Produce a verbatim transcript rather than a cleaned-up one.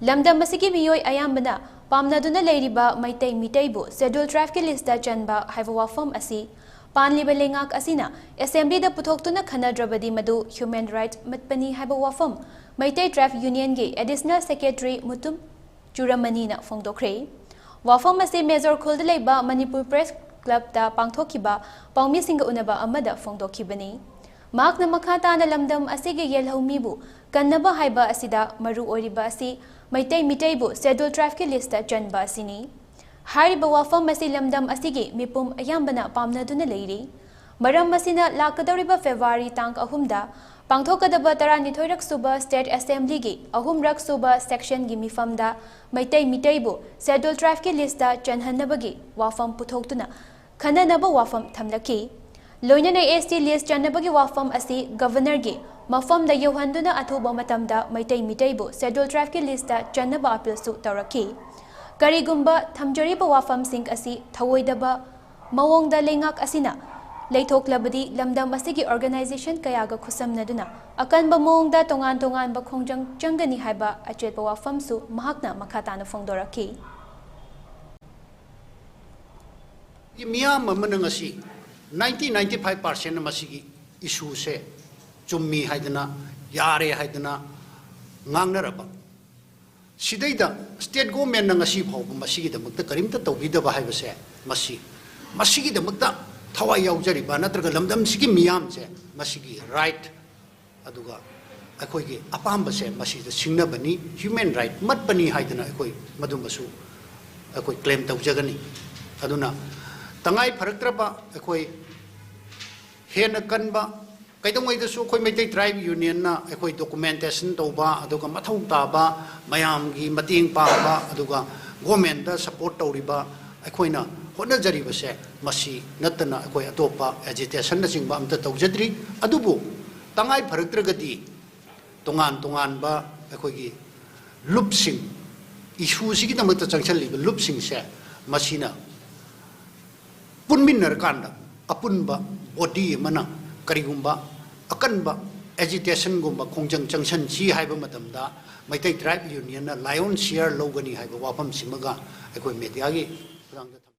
ꯂꯝꯗꯝ ꯑꯁꯤꯒꯤ ꯃꯤꯑꯣꯏ ꯑꯌꯥꯝꯕꯅ ꯄꯥꯝꯅꯗꯨꯅ ꯂꯩꯔꯤꯕ ꯃꯩꯇꯩ ꯃꯤꯇꯩꯕꯨ Scheduled Tribeꯀꯤ listꯇ ꯆꯟꯕ ꯍꯥꯏꯕ ꯋꯥꯐꯝ ꯑꯁꯤ ꯄꯥꯟꯂꯤꯕ ꯂꯩꯉꯥꯛ ꯑꯁꯤꯅ Assemblyꯗ ꯄꯨꯊꯣꯛꯇꯨꯅ ꯈꯟꯅꯗ꯭ꯔꯕꯗꯤ ꯃꯗꯨ human right ꯃꯠꯄꯅꯤ ꯍꯥꯏꯕ ꯋꯥꯐꯝ Meitei Tribe Unionꯒꯤ Additional Secretary Mutum ꯆꯨꯔꯃꯅꯤꯅ ꯐꯣꯡꯗꯣꯛꯈ꯭ꯔꯦ꯫ ꯋꯥꯐꯝ ꯑꯁꯤ ꯃꯦꯖꯣꯔ ꯈꯨꯜꯗ ꯂꯩꯕ ꯃꯅꯤꯄꯨꯔ Press Clubꯇ ꯄꯥꯡꯊꯣꯛꯈꯤꯕ ꯄꯥꯎꯃꯤꯁꯤꯡꯒ ꯎꯅꯕ ꯑꯃꯗ ꯐꯣꯡꯗꯣꯛꯈꯤꯕꯅꯤ꯫ ꯃꯍꯥꯛꯅ ꯃꯈꯥ ꯇꯥꯅ ꯂꯝꯗꯝ ꯑꯁꯤꯒꯤ ꯌꯦꯜꯍꯧꯃꯤꯕꯨ ꯀꯟꯅꯕ ꯍꯥꯏꯕ ꯑꯁꯤꯗ ꯃꯔꯨ ꯑꯣꯏꯔꯤꯕ ꯑꯁꯤ ꯃꯩꯇꯩ ꯃꯤꯇꯩꯕꯨ Scheduled Tribeꯀꯤ listꯇ ꯆꯟꯕ ꯑꯁꯤꯅꯤ꯫ ꯍꯥꯏꯔꯤꯕ ꯋꯥꯐꯝ ꯑꯁꯤ ꯂꯝꯗꯝ ꯑꯁꯤꯒꯤ ꯃꯤꯄꯨꯝ ꯑꯌꯥꯝꯕꯅ ꯄꯥꯝꯅꯗꯨꯅ ꯂꯩꯔꯤ꯫ ꯃꯔꯝ ꯑꯁꯤꯅ ꯂꯥꯛꯀꯗꯧꯔꯤꯕ February ꯇꯥꯡ ꯑꯍꯨꯝꯗ ꯄꯥꯡꯊꯣꯛꯀꯗꯕ ꯇꯔꯥꯅꯤꯊꯣꯏꯔꯛ ꯁꯨꯕ State Assemblyꯒꯤ ꯑꯍꯨꯝꯔꯛ ꯁꯨꯕ sectionꯒꯤ ꯃꯤꯐꯝꯗ ꯃꯩꯇꯩ ꯃꯤꯇꯩꯕꯨ Scheduled Tribeꯀꯤ listꯇ ꯆꯟꯍꯟꯅꯕꯒꯤ ꯋꯥꯐꯝ ꯄꯨꯊꯣꯛꯇꯨꯅ ꯈꯟꯅꯅꯕ ꯋꯥꯐꯝ ꯊꯝꯂꯛꯈꯤ꯫ ꯂꯣꯏꯅꯅ ST list ꯆꯟꯅꯕꯒꯤ ꯋꯥꯐꯝ ꯑꯁꯤ Governorꯒꯤ ꯃꯐꯝꯗ ꯌꯧꯍꯟꯗꯨꯅ ꯑꯊꯨꯕ ꯃꯇꯝꯗ ꯃꯩꯇꯩ ꯃꯤꯇꯩꯕꯨ Scheduled Tribeꯀꯤ listꯇ ꯆꯟꯅꯕ appealꯁꯨ ꯇꯧꯔꯛꯈꯤ꯫ ꯀꯔꯤꯒꯨꯝꯕ ꯊꯝꯖꯔꯤꯕ ꯋꯥꯐꯝꯁꯤꯡ ꯑꯁꯤ ꯊꯧꯑꯣꯏꯗꯕ ꯃꯑꯣꯡꯗ ꯂꯩꯉꯥꯛ ꯑꯁꯤꯅ ꯂꯩꯊꯣꯛꯂꯕꯗꯤ ꯂꯝꯗꯝ ꯑꯁꯤꯒꯤ organization ꯀꯌꯥꯒ ꯈꯨꯠꯁꯝꯅꯗꯨꯅ ꯑꯀꯟꯕ ꯃꯑꯣꯡꯗ ꯇꯣꯉꯥꯟ ꯇꯣꯉꯥꯟꯕ ꯈꯣꯡꯖꯪ ꯆꯪꯒꯅꯤ ꯍꯥꯏꯕ ꯑꯆꯦꯠꯄ ꯋꯥꯐꯝꯁꯨ ꯃꯍꯥꯛꯅ ꯃꯈꯥ ꯇꯥꯅ ꯐꯣꯡꯗꯣꯔꯛꯈꯤ꯫ ꯃꯤꯌꯥꯝ ꯑꯃꯅ ꯉꯁꯤ ninety ninety five percent ꯃꯁꯤꯒꯤ issueꯁꯦ ꯆꯨꯝꯃꯤ ꯍꯥꯏꯗꯅ, ꯌꯥꯔꯦ ꯍꯥꯏꯗꯅ ꯉꯥꯡꯅꯔꯕ ꯁꯤꯗꯩꯗ state governmentꯅ ꯉꯁꯤ ꯐꯥꯎꯕ ꯃꯁꯤꯒꯤꯗꯃꯛꯇ ꯀꯔꯤꯝꯇ ꯇꯧꯕꯤꯗꯕ ꯍꯥꯏꯕꯁꯦ, ꯃꯁꯤ, ꯃꯁꯤꯒꯤꯗꯃꯛꯇ ꯊꯋꯥꯏ ꯌꯥꯎꯖꯔꯤꯕ ꯅꯠꯇ꯭ꯔꯒ ꯂꯝꯗꯝꯁꯤꯒꯤ ꯃꯤꯌꯥꯝꯁꯦ ꯃꯁꯤꯒꯤ right ꯑꯗꯨꯒ ꯑꯩꯈꯣꯏꯒꯤ ꯑꯄꯥꯝꯕꯁꯦ ꯃꯁꯤꯗ ꯁꯤꯡꯅꯕꯅꯤ, human right ꯃꯠꯄꯅꯤ ꯍꯥꯏꯗꯅ ꯑꯩꯈꯣꯏ ꯃꯗꯨꯃꯁꯨ ꯑꯩꯈꯣꯏ claim ꯇꯧꯖꯒꯅꯤ꯫ ꯑꯗꯨꯅ ꯇꯉꯥꯏ ꯐꯔꯛꯇ꯭ꯔꯕ ꯑꯩꯈꯣꯏ ꯍꯦꯟꯅ ꯀꯟꯕ, ꯀꯩꯗꯧꯉꯩꯗꯁꯨ ꯑꯩꯈꯣꯏ ꯃꯩꯇꯩ Tribe Unionꯅ ꯑꯩꯈꯣꯏ documentation ꯇꯧꯕ, ꯑꯗꯨꯒ ꯃꯊꯧ ꯇꯥꯕ ꯃꯌꯥꯝꯒꯤ ꯃꯇꯦꯡ ꯄꯥꯡꯕ, ꯑꯗꯨꯒ governmentꯇ support ꯇꯧꯔꯤꯕ ꯑꯩꯈꯣꯏꯅ ꯍꯣꯠꯅꯖꯔꯤꯕꯁꯦ ꯃꯁꯤ ꯅꯠꯇꯅ ꯑꯩꯈꯣꯏ ꯑꯇꯣꯞꯄ agitationꯅꯆꯤꯡꯕ ꯑꯝꯇ ꯇꯧꯖꯗ꯭ꯔꯤ꯫ ꯑꯗꯨꯕꯨ ꯇꯉꯥꯏ ꯐꯔꯛꯇ꯭ꯔꯒꯗꯤ ꯇꯣꯉꯥꯟ ꯇꯣꯉꯥꯟꯕ ꯑꯩꯈꯣꯏꯒꯤ ꯂꯨꯞꯁꯤꯡ, issueꯁꯤꯒꯤꯗꯃꯛꯇ ꯆꯪꯁꯤꯜꯂꯤꯕ ꯂꯨꯞꯁꯤꯡꯁꯦ ꯃꯁꯤꯅ ꯄꯨꯟꯃꯤꯟꯅꯔꯀꯥꯟꯗ ꯑꯄꯨꯟꯕ body ꯑꯃꯅ ꯀꯔꯤꯒꯨꯝꯕ ꯑꯀꯟꯕ ꯑꯦꯖꯤꯇꯦꯁꯟꯒꯨꯝꯕ ꯈꯣꯡꯖꯪ ꯆꯪꯁꯟꯁꯤ ꯍꯥꯏꯕ ꯃꯇꯝꯗ ꯃꯩꯇꯩ ꯇ꯭ꯔꯥꯏꯕ ꯌꯨꯅꯤꯌꯟꯅ ꯂꯥꯏꯑꯣꯟ ꯁꯤꯌꯥꯔ ꯂꯧꯒꯅꯤ ꯍꯥꯏꯕ ꯋꯥꯐꯝꯁꯤꯃꯒ ꯑꯩꯈꯣꯏ ꯃꯦꯗꯤꯌꯥꯒꯤ ꯈꯨꯠꯊꯥꯡꯗ